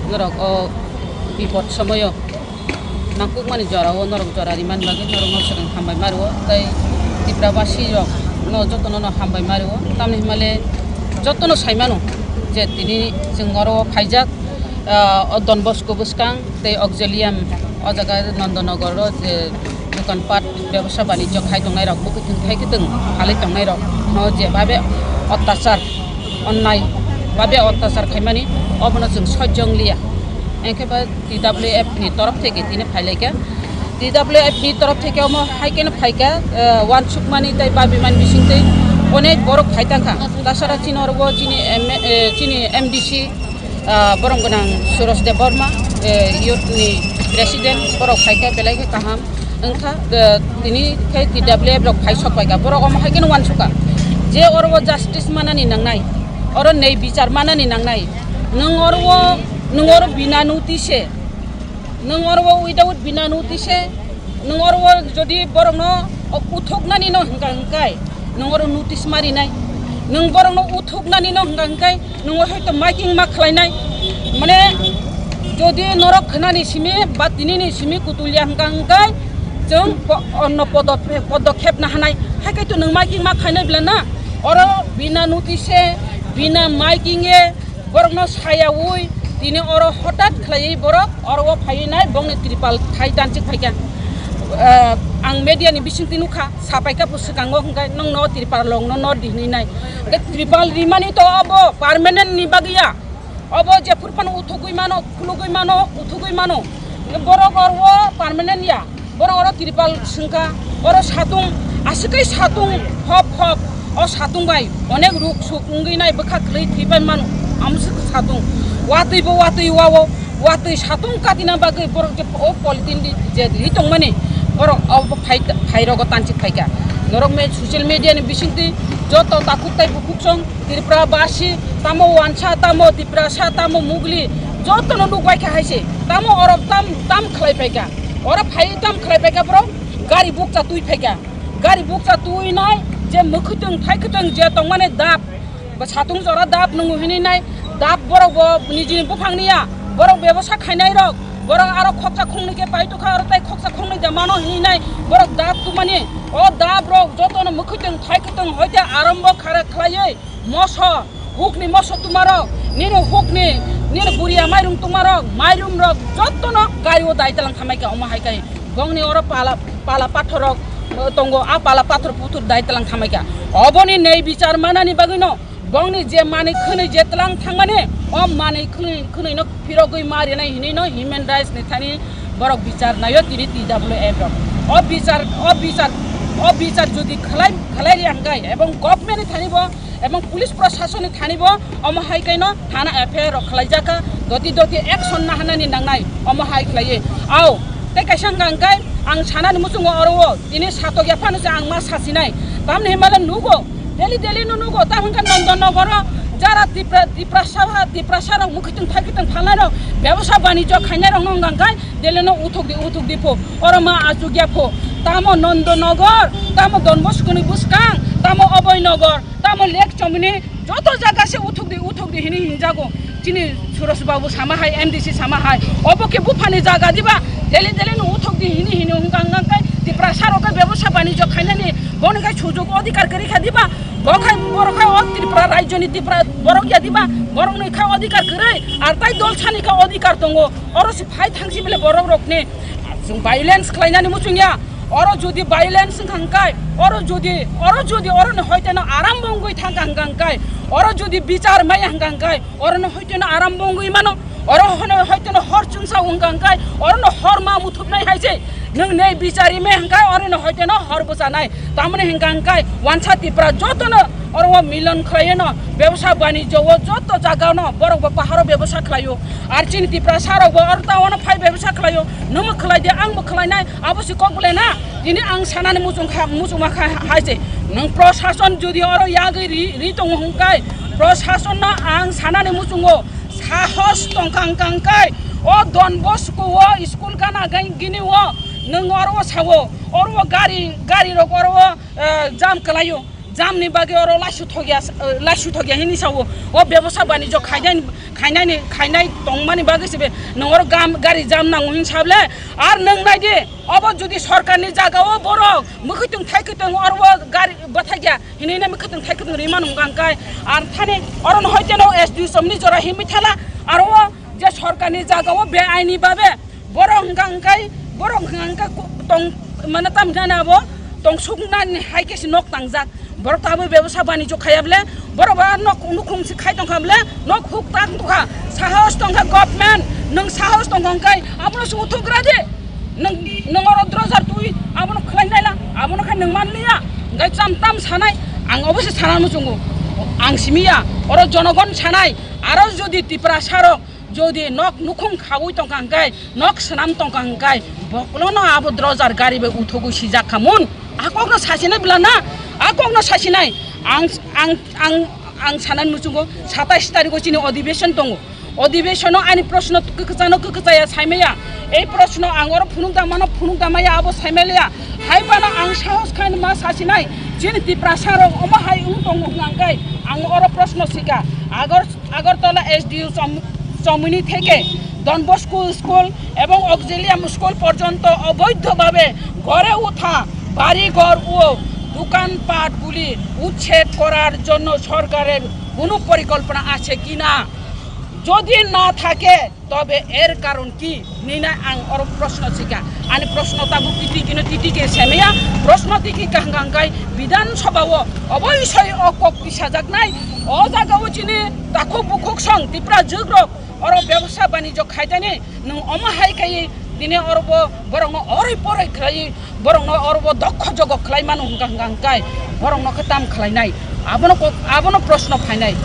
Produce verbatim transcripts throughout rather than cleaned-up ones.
Norok o bipod somoyo nangkukmani jorao norok jora rimani bagwi norokno swkang hambai ma rwo, tei Tiprabasi rokno jotono no hambai ma rwo. Tamni hwnmale jotono sai mano je tini chwng oro phaijak, ah, o Don Bosco bwskang tei Auxilium o jaga Nandanagar o je dokan pat bebosa banijyo khai tongnai rok, bwkhuitwng khai kwtwng phalwi tongnai rok no je babe ottachar, onnai babe ottachar khaimani obono chwng sojjong liya. Engkhe ba T W F ni torof theke tini phailaikha. T W F ni torof theke omo hai kheno phaikha, eh, uansukmani tei babimani bisingtwi onek borok phai tangkha. Tasara chini oro bo chini M-, eh, chini M D C, ah, borom gwnang Suros Debbarma, eh, youth ni president, borok phaikha belai khe kaham wngkha, eh, tini khe T W F rok phai sok paikha. Borok omo hai kheno uansukha je oro bo justice manani nangnai, oro nei bichar manani nangnai. Nwng oro o, nwng oro bina notice se, nwng oro o without bina notice se, nwng oro o jodi borokno uthuknani no hwnka hwnkai, nwng oro notice marinai, nwng borokno uthuknani no hwnka hwnkai, nwng hoito miking ma khlainai, mane jodi norok khwnani simi ba tinini simi kutulya hwnka hwnkai, chwng po-, onno podot-, podokhep na hanai, hai khe to nwng miking ma khainai bla na, oro bina notice se, bina miking e, borokno sayaui tini oro hotat khlaiwi borok oro o phaiwi nai bongni tripal thai danchik phaikha. Eh, ang media ni bisingtwi nukha, sapaikha bo swkango hwnkhe nongno tripal rokno nor di hinwi nai. Hwnkhe tripal rimani to obo permanent ni bagwi ya. Obo jephuru phano uthugwi mano, khulugwi mano, uthugwi mano. Borok oro o permanent ya. Borok oro tripal swngkha, oro satung, aswk khe satung hop hop, o satung bai onek ruk suk wngwi nai bwkha kwlwi thwipai mano, amswk satung, watwi bo watwi wao, watwi satung katina bagwi borok je o polythene di je ri tongmani, borok abo phai, phai rogo tanchik phaikha. Norok me social media ni bisingtwi joto takhuk tai bukhuk song Tripura basi, tamo wansa, tamo Tiprasa, tamo mugli, jotono nukbaikha haise, tamo oro tam, tam khlai phaikha. Oro phai tam khlai phaikha borok, gari bukcha twi phaikha. Gari bukcha twi nai je mwkhwtwng thaikhwtwng je tongmani dap, ba satung jora dap nwngu hinwi nai, dap borok bo nijini buphang niya, borok bebosa khainai rok, borok aro khoksa khongnwi khe pai tokha, oro tai khoksa khongnwi de mano hinwi nai, borok dap tumani, o dap rok jotono mwkhwtwng thaikhwtwng hoite arombo khara khlaiwi, moso, hukni moso tumarok, nini hukni, nini buriya mairum tumarok, mairum rok jotono gario dai talang khamai kha omo hai kai. Bongni oro pala, pala pathor rok, eh, tongo, a pala pathor puthur dai talang khamai kha. Oboni nei bichar manani bagwino, bongni je manwi khwnwi je talang thangmani, o manwi khwnwi, khwnwi no phirogwi ma rinai hinwi no human rights ni thani borok bichar naio tini T W F rok. O bichar, o bichar, o bichar jodi khlai, khlai ri hangkai ebong government ni thani bo ebong police proshasoni thani bo omo hai kaino thana F I R rok khlaijakha, doti doti action nahanani nangnai omo hai khlaiwi. Ao, tei kaisa hwnkha hwnkhe ang sanani muchungo oro o tini satokya phano se ang ma sasinai. Tamni himale nugo, daily daily no nugo, tam hwnkhe Nondon Nogoro jara Tipra, Tiprasa, Tiprasa rok mwkhwtwng thaikitwng phalnai rok, bebosa banijyo khainai rok no hwnkha hwnkhe daily no uthuk di, uthuk di pho, oro ma achukya pho, tamo Nondon Nogor, tamo Don Bosco ni bwskang, tamo Oboi Nogor, tamo lek chomini joto jaga se uthuk di, uthuk di hini hinjago. Chini Suros babu sama hai, M D C sama hai. Obo khe buphani jaga diba? Daily daily no uthuk di hini hini hwnkha hwnkha khe Tiprasa rok khe bebosa banijyo khainani boni khai sujog odhikar kwrwi kha diba? Bo khai borok khai o Tripura rajyo ni Tripura borok ya diba? Borok ni khai odhikar kwrwi, ar tai dol sani khai odhikar tongo. Oro se phai thangsi bele borok rok ni chwng violence khlainani muchung ya. Oro jodi violence wngkha hwnkhe, oro jodi, oro jodi, oro no hoiteno aram bo wngwi thangkha hwnkha hwnkhe, oro jodi bichar maya hwnkha hwnkhe, oro no hoiteno aram bo wngwi mano, oro hono hoiteno hor chwngsa wngkha hwnkhe, oro no hor ma muthupnai hai se, nwng nei bichari maya hwnkhe, oro no hoiteno hor bwchanai, tamoni hwnkha hwnkhe, wansa Tipra jotono oro o milon khlaiwi no, bebsa banijyo o joto jaga no, borok bo paharo bebsa khlaio, ar chini Tiprasa rok bo oro town o phai bebsa khlaio, nwngbo khlai di, angbo khlainai, Abo se kok bole na, tini ang sanani muchung kha, muchungma kha hai se. Nwng prosason jodi oro yagwi ri, ri tongo hwnkhe, prosason no ang sanani muchungo sahos tongkha hwnkhe, o Don Bosco o school gana gai gini o Nwng oro o sawo, oro o gari, gari rok oro o, eh, jam kwlaio. Jam ni bagwi oro laisu thokya, eh, laisu thokya hini sawo. O bebosa banijo khainani, khainani, khainai tongmani bagwi se be nwng oro gam, gari jam nango hin sable. Ar nwng nai di, obo jodi sorkar ni jaga o borok mwkhwtwng thaikwtwng oro o gari bwthaikya. Hinwi nami khwtwng thai khwtwng rwi mano hwnkha hwnkhe, ang thani oro no hoite no S D O somni jora himwi thala, aro o je sorkar ni jaga o be aini babe borok hwnkha hwnkhe, borok hwnkha hwnkhe ku-, tong mane tam hinani abo tong suknani hai khe se nok tangjak. Borok tabwi bebosa banijo khaya bole, borok ba nok nukhung se khai tongkha bole, nok huk tak tongkha, sahos tongkha government, nwng sahos tongkha hwnkhe abono se uthugra di. Nwng, nwng oro drojar twi abono khlai naila, abono khe nwng man liya. Hwnkhe cham tam sanai, ang obo se sana muchungo. Ang simi ya, oro jonogon sanai, aro jodi Tiprasa rok jodi nok nukhung khaui tongkha hwnkhe, nok swnam tongkha hwnkhe, bokolono abo drojar gari bai uthogwi sijak kha mun. A kokno sasinai bwla na, a kokno sasinai. Ang, ang, ang, ang sanani muchungo satais tarikgo chini odhibeson tongo. Odhibesono ani proshno kwkwchano kwkwchaya saimaya. Ei proshno ang oro phunuk da mano phunuk da maya abo saimaliya. Hai phano ang sahos khaino ma sasinai. Chini Tiprasa rok omo hai wng tongo hwnkha hwnkhe ang oro proshno sika. Agor-, Agartala S D O chom-, chomini theke Don Bosco school ebong auxilium school porjonto oboidho bhabe gore utha bari ghor o dokan pat guli uchhed korar jonno sorkarer kono porikolpona ache kina? Jodi na thake, tobe er karon ki? Hinwi ang oro proshno sika. Ani proshno tabuk titi kino titi ke semaya. Proshno tiki kahang kahang kai Bidhan Sabha o obo isoi o kok tisajaknai. O jaga o chini takhuk bukhuk song Tipra jugrok oro bebosa banijo khaitani nwng omo hai khai tini oro bo borokno oroi poroi khlai borokno oro bo dokho jogo khlai mano hwnkha hwnkha hwnkhe borokno khe tam khlainai? Abono kok, abono proshno phainai.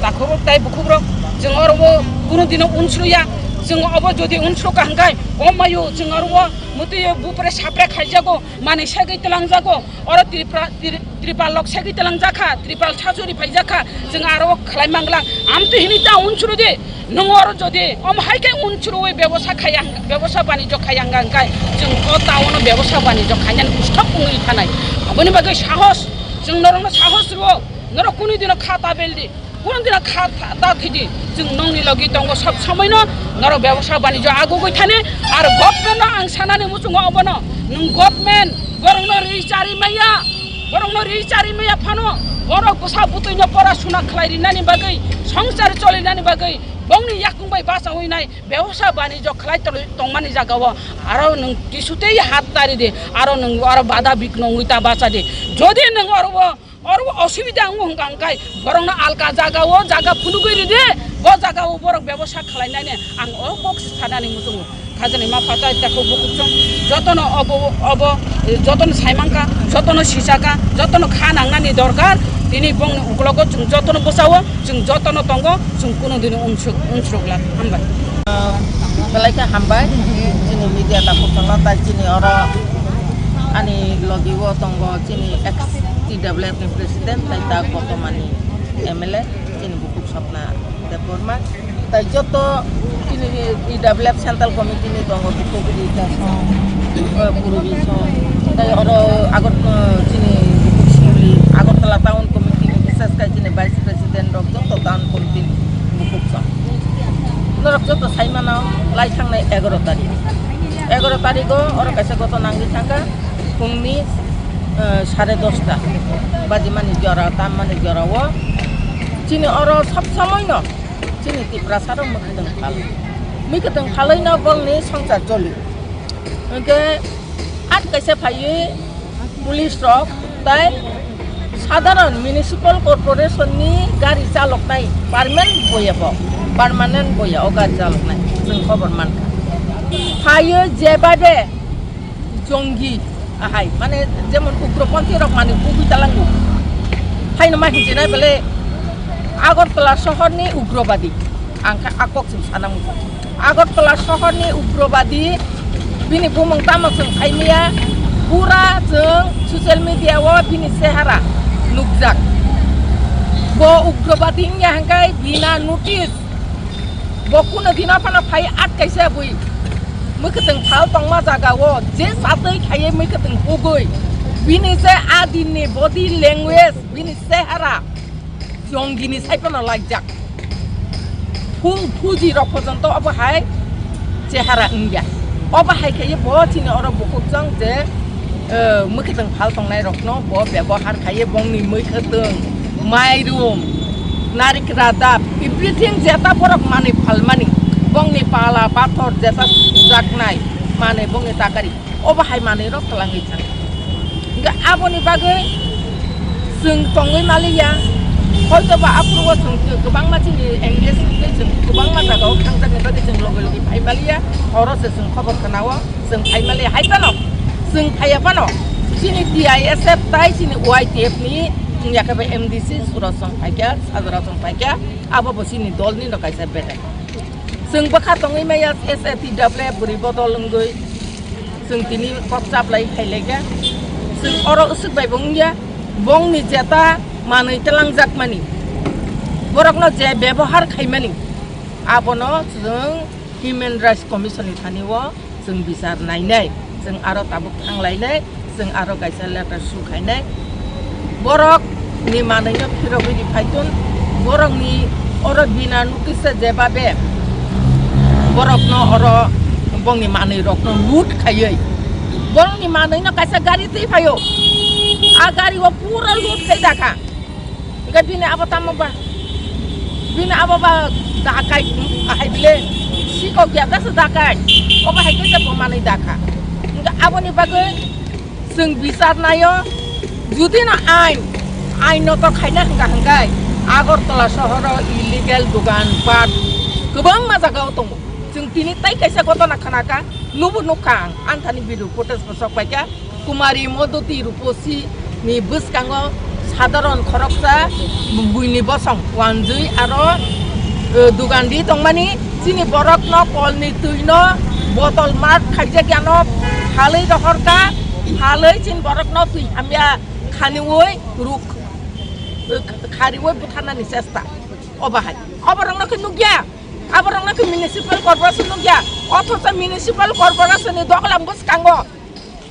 Takhukrok tai bukhukrok, chwng oro bo kunu dino unsruya. Chwng obo jodi unsrukha hwnkhe, o mayu chwng oro bo mutwi bupre sapre khaijago, manwi segwi twlangjago. Oro Tripura, Tri-, Tripal rok segwi twlangjakha, Tripal sachuri phaijakha, chwng aro khlai mangla. Amtwi hini ta unsru di. Nwng oro jodi omo hai khe unsrui bebosa khaya, bebosa banijo khaya hwnkha hwnkhe chwng o town o bebosa banijo khainani stop wngwi thanai. Aboni bagwi sahos, chwng norokno sahos rwo, norok kunu dino kha ta beldi, kunu dino kha ta, ta thidi, chwng nongni logi tongo sob somoino norok bebosa banijo agugwi thani. Ar government no ang sanani muchungo obono, nwng government borokno ri chari maya, borokno ri chari maya phano borok bwsa bwtwino pora suna khlai rinani bagwi, songsar cholinani bagwi, bongni yakung bai bachaui nai bebosa banijo khlai tongmani jaga o aro nwng kisutei hat tari di, aro nwng aro bada bikno wngwi ta bacha di. Jodi nwng oro o, oro o osubida wngo hwnkha hwnkhe borokno alka jaga o jaga phunugwi ridi, bo jaga o borok bebosa khlainani ang o kok se sanani muchungo. Khajani ma phatai takhuk bukhuk song jotono obo, obo, eh, jotono saimangkha, jotono sisakha, jotono kha nangnani dorkar. Tini bongni uklogo chwng jotono bwsao, chwng jotono tongo, chwng kunu dini unsuk, unsukla. Hambai. Belai khe hambai, chini media takhuk songno tai chini oro ani logi o tongo chini ex T W F ni president tai ta botomani M L A chini bukhuk Swapna Debbarma. Tai joto chini E W F Central Committee ni tongo, Bukhukrwi Song, eh, Purbi Song, tai oro Agot-, eh, chini Bukhuk Singli, Agartala Town Committee ni, bises khai chini Vice President rok joto Town Committee ni Bukhuk Song. Norok joto sai mano, lai thangnai egaroh tarik. Egaroh tarik o oro kaisa ghotona wngwi thangkha, phungni, eh, sare dosta bajimani jora, tammani jora o chini oro sob somoi no chini Tiprasa rok mwkhwtwng phal. Mwkhwtwng phalwi no bongni songsar choli. Hwnkhe at kaisa phaiwi police rok tai sadharon municipal corporation ni gari chaloknai permanent boya bo, permanent boya o gari chaloknai chwng khobor mankha. Phaiwi jebade jongi ahai, mane jemon ugroponthi rok mane kubui talango. Haino ma hinjinai bele Agartala sohorni ugrobadi. Ang kha a kok chwng sana muchung. Agartala sohorni ugrobadi bini bumung tamo chwng saimaya, pura chwng social media o bini chehara nukjak. Bo ugrobadi wngya hwnkhe bina notice. Bo kuno dino phano phai at kaisa bui. Mwkhwtwng phal tongma jagao je satwi khaiwi mwkhwtwng hugwi, bini je adini body language, bini chehara jongini saiphano laikjak. Phu-, phuji rok porjonto obo hai chehara wngya. Obo hai khaiwi bo chini oro bukhukjang je, eh, mwkhwtwng phal tongnai rokno bo bebohar khaiwi bongni mwkhwtwng, mairum, narik radap, everything jeta borok manwi phalmani, bongni pala pathor jeta sujaknai manwi bongni takari. Obo hai manwi rok twlangwi thang. Hingke aboni bagwi chwng tongwi maliya. Hoito ba aphuru o chwng kwbangma chini engage wngwi chwng kwbangma jagao thangjakni bagwi chwng logi logi phai maliya. Oro se chwng khobor khwnao chwng phai maliya. Hai phano chwng phaiya phano chini T I S F tai chini Y T F ni wngya khe ba M D C suro chwng phaikha, sajra chwng phaikha. Abo bo chini dolni no kaisa berai. Chwng bwkha tongwi maya S A T W F bwrwi bodol wngwi chwng tini kok chaplai khailaiga. Chwng oro usuk bai bo wngya, bongni jeta manwi twlangjakmani, borokno je bebohar khaimani, abono chwng Human Rights Commission ni thani o chwng bichar nainai, chwng aro tabuk thanglainai, chwng aro kaisa letter su khainai. Borok ni manwi no phirogwi ri phaitun, borok ni oro bina notice je babe, borok no oro bongni manwi rok no loot khaiwi, borok ni manwi no kaisa gari twi phaio, a gari o pura loot khai dakha. Hingke bini abo tamo ba? Bini abo ba dakai, ahai bile sikok ya dasa dakai. Obo hai khe bo manwi dakha. Hingke aboni bagwi chwng bichar naio. Judi no ain, ain no to khaina hingka hingkai Agartala sohoro illegal dogan pat kwbangma jagao tongo. Chwng tini tai kaisa gotona khnaka, nubo nukha ang, anthani video footage bo sok paikha. Kumari Modoti Ruposi ni bwskango sadharon khoroksa buini bosong wanjwi aro, eh, dugandi tongmani chini borokno kolni twino botol mat khaijak yano phalwi rohorkha, phalwi chini borokno twi hamya khaniwi ruk, eh, khariwi butharnani chesta. Obo hai. Oborokno khe nukya. Aborokno khe municipal corporation nukya. Othocho municipal corporation ni doglam bwskango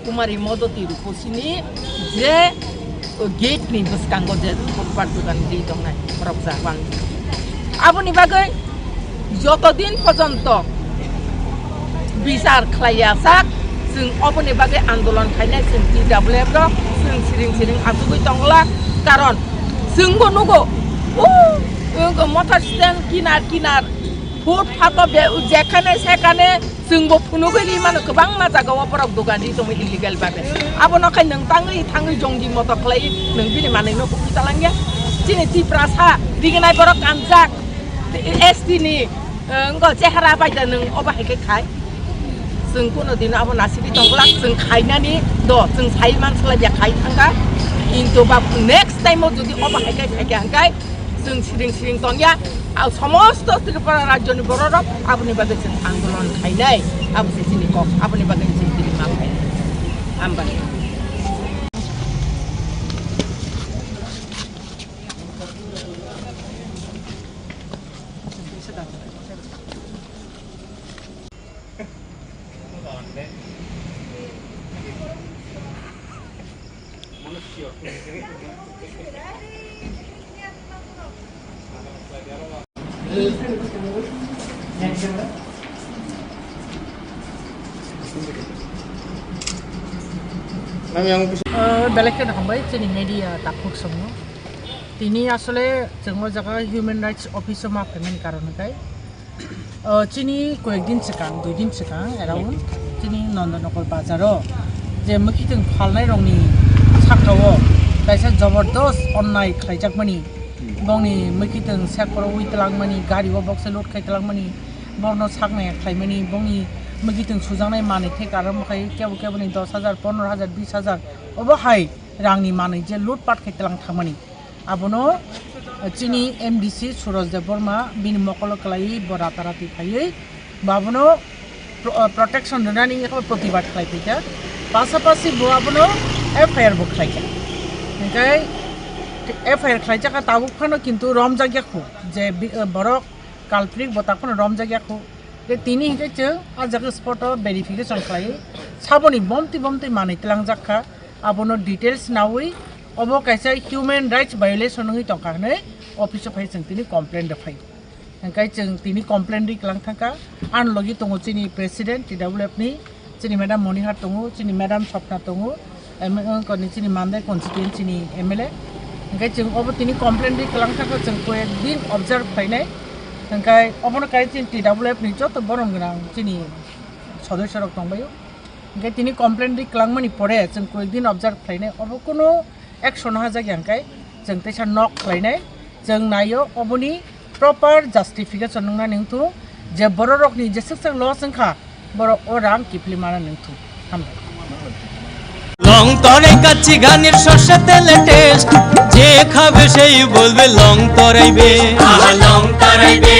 Kumari Modoti Ruposini je gate ni bwskango je footpath dogan ri tongnai borok jagwan. Aboni bagwi joto din porjonto bichar khlaiya sak, chwng oboni bagwi andolon khainai chwng T W F rok, chwng siring siring achugwi tongla, karon chwngbo nugo, o, o, motor stand kinar kinar, footpath o be, jekhane sekhane chwngbo phunugwi ri mano, kwbangma jagao borok dogan ri tongo illegal babe. Abono khai nwng tangwi thangwi jongdi moto khlai nwng bini manwi no hukwi talangya. Chini Tiprasa riginai borok kanjak, S T ni, eh, wngkha chehara bai da nwng obo hai khe khai. Chwng kuno dino abo nasidi tongla, chwng khainani do, chwng sai manslai ya khai thangkha. Kintu ba next time o jodi obo hai khe khai khe hangkai, chwng siring siring tongya, a somosto Tripura rajyoni bororok aboni bagwi chwng andolon khainai, abo se chini kok, aboni bagwi chwng tini ma khai. Hambai. Nang yang O, belai kheno hambai chini media takhuk songno. Tini asole chwng o jaga Human Rights Office o ma phaimani karon hwnkhe, o, chini koyek din swkang, dui din swkang around chini Nondonogor bazar o je mwkhitwng phalnai rokni saka o kaisa jobordos onnai khlaijakmani, bongni mwkhitwng sekoro ui twlangmani, gari o boksa load khai twlangmani, borokno saknai khlaimani, bongni mwkhitwng sujaknai manwi thek aro mwkhai kebo keboni dos hajar, pondro hajar, bis hajar, obo hai rangni manwi je load pat khai twlang thangmani. Abono, eh, chini M D C Suraj Debbarma bini mokolo kwlaiwi bo ratarati phaiwi bo abono pro-, eh, protection rwnani wngkha protibad khlai phaikha. Pasapasi bo abono F I R bo khlaikha. Hingkhe F I R khlaijakha tabuk phano kintu romjakya khu je bi-, eh, borok culprit bo tak phano romjakya khu. Tini hinkhe chwng a jaga spot o verification khlai saboni bomti bomti manwi tlangjak kha, abono details nawi obo kaisa human rights violation wngwi tongkha hwnwi office o phai chwng tini complaint rwphai. Hwnkhe chwng tini complaint ri kwlang thangkha. Ani logi tongo chini president T W F ni, chini madam Monihar tongo, chini madam Swapna tongo, em, wngkoni chini Mandai constituency ni M L A. Hwnkhe chwng obo tini complaint ri kwlang thangkha, chwng koyek din observe khlainai. Hwnkhe obono kai chini T W F ni joto borom gwnang chini sodosyo rok tongbaio. Hwnkhe tini complaint ri kwlangmani pore chwng koyek din observe khlainai, obo kunu action hajak ya hwnkhe chwng teisa nok khlainai, chwng naio oboni proper justification wngna nengthung je bororokni jeswk swk loss wngkha borok o rang kiphilmana nengthung. Hambai. Longtarai কাচ্চি ঘানির সর্ষে তেলে টেস্ট, যে খাবে সেই বলবে লং তরাই বে। আহা, লং তরাই বে।